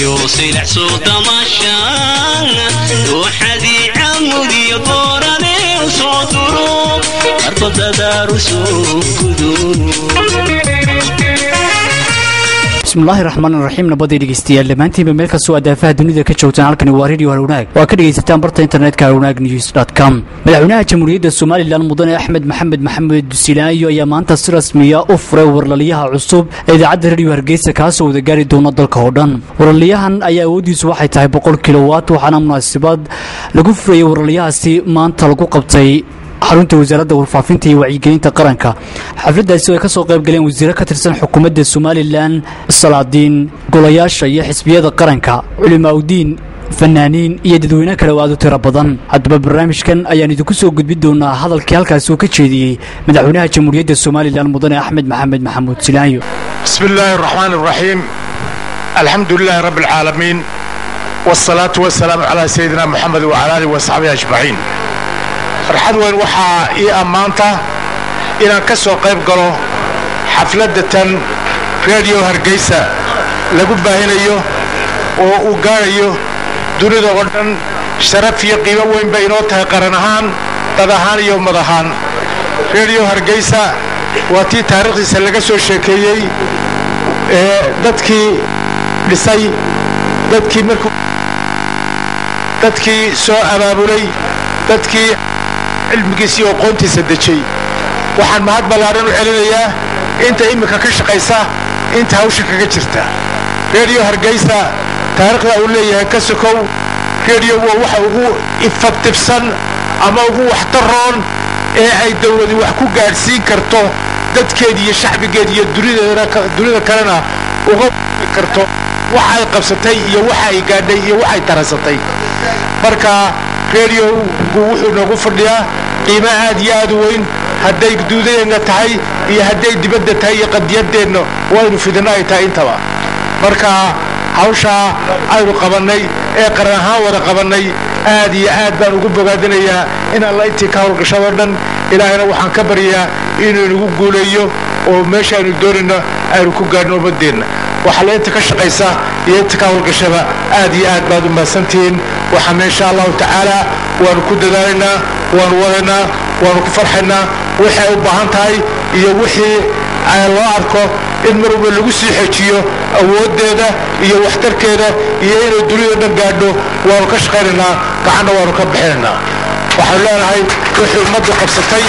Galbeedkiyo silacsoo damaashaan dooxadii camudiyo boorane soo duro arbadadaaru soo gudo. Bismillahi raxmaan raxiim. Nabadii dhegeystayaal dhammaantiinba meel kastoo aadaafaha dunida ka joogtaan, halkani waa Radio Harwanaag oo aad ka dhegaysataan barta internetka harwanaag news com. Madaxweynaha Jamhuuriyadda Somalilan Mudane Axmed Maxamed Maxamed Silaanyo ayaa maanta si rasmiya u furay warlaliyaha cusub ee idaacadda Radio Hargeysa, kaasoo wada gaari doona dalka oo dhan. Warlaliyahan ayaa awooddiisu waxay tahay 100 kilowatt, waxaana munaasabad lagu furayay warlaliyahaasi maanta lagu qabtay xarunta Wasaaradda Warfaafinta iyo Wacyigelinta Qaranka. Xafladdaasi oo ay ka soo qayb galeen wasiiro ka tirsan xukuumadda Somalilan, salaadiin, golayaasha iyo xisbiyada qaranka, culimaaudiin, fanaaniin iyo dadweyne kale oo aad u tiro badan. Haddaba barnaamijkan ayaan idinku soo gudbin doonaa hadalkii halkaasi uu ka jeediyey madaxweynaha Jamhuuriyadda Somalilan Mudane Axmed Maxamed Maxamuud Silaanyo. بسم الله الرحمن الرحيم، الحمد لله رب العالمين، والصلاة والسلام على سيدنا محمد وعلى آله وصحبه أجمعين. Farxad weyn waxaa ii ammaanta inaan ka soo qayb galo xafladda tan Radio Hargeysa lagu baahinayo oo uu gaadhayo dunida oo dhan. Sharaf iyo qiimo weyn bay inoo tahay qaran ahaan, dad ahaan iyo ummad ahaan. Radio Hargeysa waa tii taariikhdiisa laga soo sheekeeyey ee dadkii dhisay, dadkii markuu, dadkii soo abaabulay, dadkii cilmigiisa iyo aqoontiisa dejay. Waxaan mahad ballaaran u celinayaa inta iminka ka shaqaysa, inta hawsha kaga jirta. Radio Hargeysa taariikhda uu leeyahay ka sokow, radio waa waxa ugu effective-san ama ugu waxtaroon ee ay dowladi wax ku gaadhsiin karto dadkeeda iyo shacbigeeda iyo dunida kalena uga karto waxa ay qabsatay iyo waxa ay gaadhay iyo waxay taransatay. Marka radiogu wuxuu noogu fadhiyaa qiimo aad iyo aad u weyn, hadday duudadeenna tahay iyo hadday dibadda tahay iyo qadiyadeenna waynu fidino ay tahay intaba. Marka hawshaa aynu qabannay ee qaran ahaan wada qabannay aad iyo aad baan ugu bogaadinayaa in alla intii ka howlgashadoo dhan. Ilaahayna waxaan ka baryaa inuu inagu guuleeyo oo meesha aynu doonayno aynu ku gaadhno ummadeenna. Waxaa la inta ka shaqaysa iyo inta ka howlgashaba aad iyo aad baad u mahadsantihiin. Waxaana insha Allahu tacaala waanu ku dadaalaynaa, waanu wadaynaa, waanu ku farxaynaa wixii ay u baahan tahay iyo wixii loo arko in mar walba lagu sii xejiyo awooddeeda iyo waxtarkeeda iyo inay dunida dhan gaadho. Waanu ka shaqaynaynaa, gacanna waanu ka bixinaynaa. Waxaanu leenahay wixii ummaddu qabsatay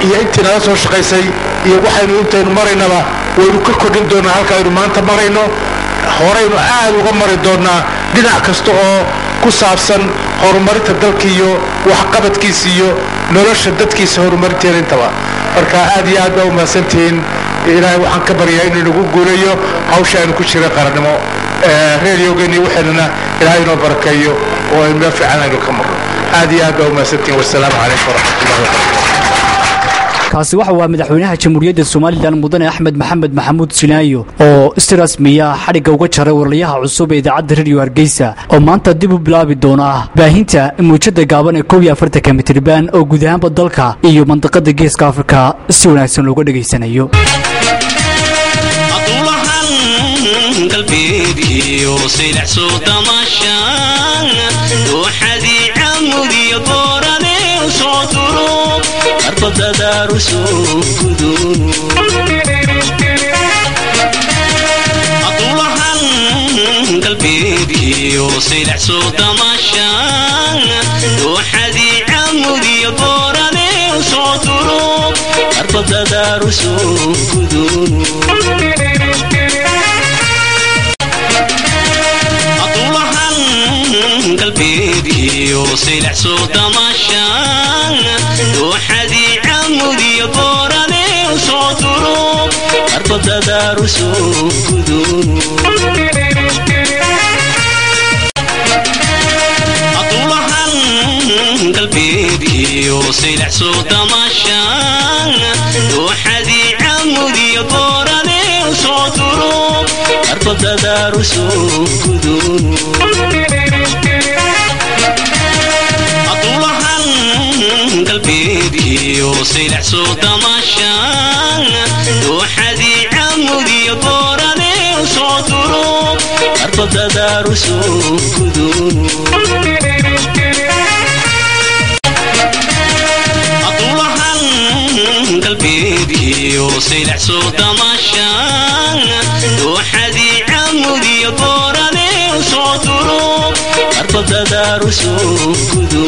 iyo intii nala soo shaqaysay iyo waxaynu intaynu maraynaba waynu ka kordhin doonaa halka aynu maanta marayno. Horaynu aad uga mari doonaa dhinac kasta oo ku saabsan horumarinta dalka iyo waxqabadkiisa iyo nolosha dadkiisa horumarinteeda intaba. Marka aad iyo aad baa u mahadsantihiin. Ilaahay waxaan ka baryaa inuu nagu guuleeyo hawsha aynu ku jira qarannimo. Reeryogeeni waxaynuna Ilaahay inoo barakeeyo oo aynu meel fiican aynu ka marno. Aad iyo aad baa u mahadsantihiin. Wasalaamu calaykum waraxmatullahi wabarakatu. Kaasi waxa waa madaxweynaha Jamhuuriyadda Somalilan Mudane Axmed Maxamed Maxamuud Sinaayo oo si rasmiya xadhigga uga jaray warlayaha cusub ee idaacadda Radio Hargeysa, oo maanta dib u bilaabi doona baahinta muujada gaaban ee 41-ka mitriban oo guud ahaanba dalka iyo mandaqada Geeska Afrika si wanaagsan looga dhegaysanayo. Adulahan galbeedkiyo silacsoo damaashaan dooxadii camudiyo boorane soo duro arbadadaaru soo gudo. Adulahan galbeedkiyo silacsoo damaashaan dooxadii camudiyo boorane soo duro arbadadaaru soo gudo. Adulahan galbeedkiyo silacsoo damaashaan dooxadii camudiyo boorane soo duro arbadadaaru soo gudo. Adulahan galbeedkiyo silacsoo damaashaan dooxadii camudiyo boorane soo duro arbadadaaru soo gudo. Adulahan galbeedkiyo silacsoo damaashaan dooxadii camudiyo boorane soo duro. Arbadaaru soo gudo Adulahan galbeedkiyo saylac soo damashaan Dooxadii camudiyo boorane soo duro Arbadaaru soo gudo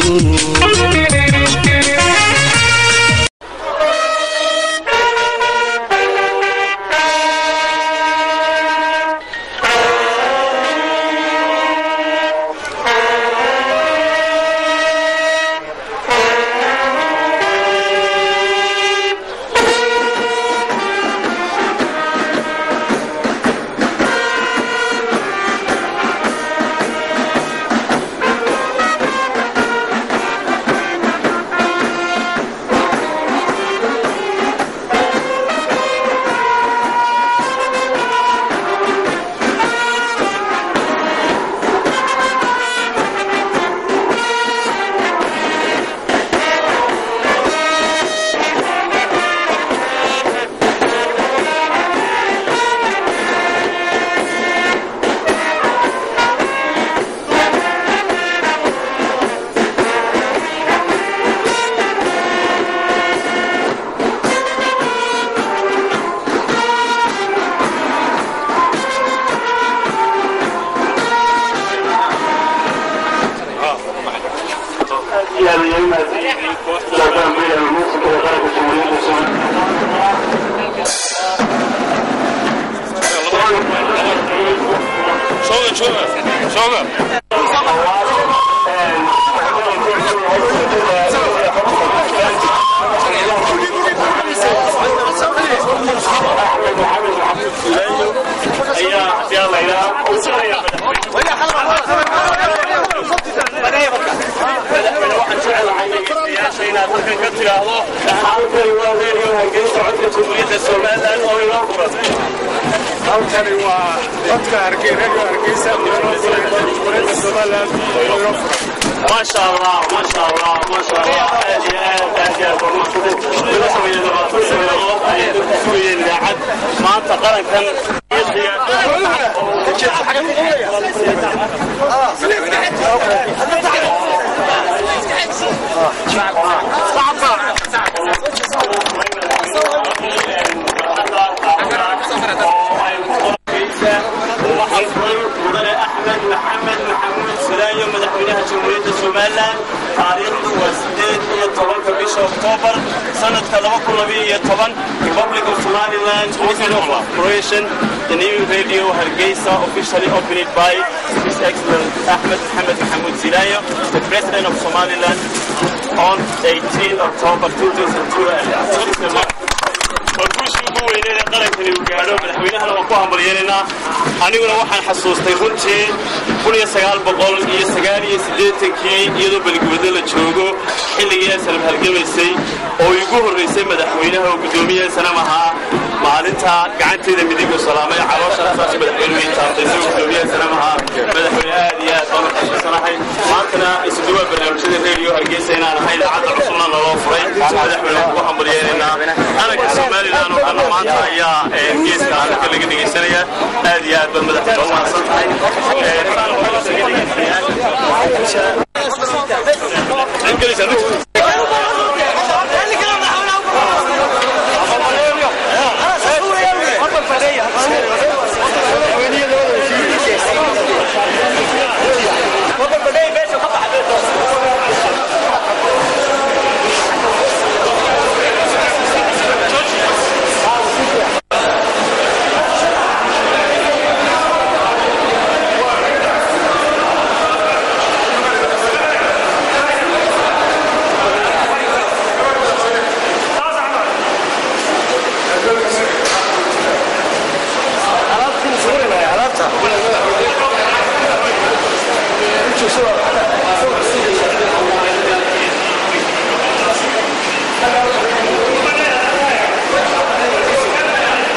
Republic of Somaliland Operation, the new radio Hargeisa officially opened by His Excellency Ahmed Mohamed Mohamoud Silanyo, the President of Somaliland, on 18 October 2002. Warguushii ugu weyneed ee qarankani uu gaadho madaxweynahana waan ku hambalyeelaynaa. Aniguna waxaan xasuustay runtii 1989kii iyadoo Beligubadle la joogo xilligii SNM halgamaysay oo igu horreysay madaxweynaha oo guddoomiyaha SNM ahaa maalinta gacanteeda midig u salaamay caloosha saas madaxweynuhu ii taabtay isagoo guddoomiyaha SNM ahaa. Madaxweyne aad iyo aad baan u xasuusanahay. Maantana isu duwaa barnaamijyada Radio Hargeysa inaan ahay idaacadda cusubna naloo furay. Madaxweyne waan kugu hambalyeelaynaa. Qaranka Somaliland oo dhan maanta ayaa geeska Afrika laga dhegeysanaya. Aad iyo aad baad madaxweyne u mahadsan tahay.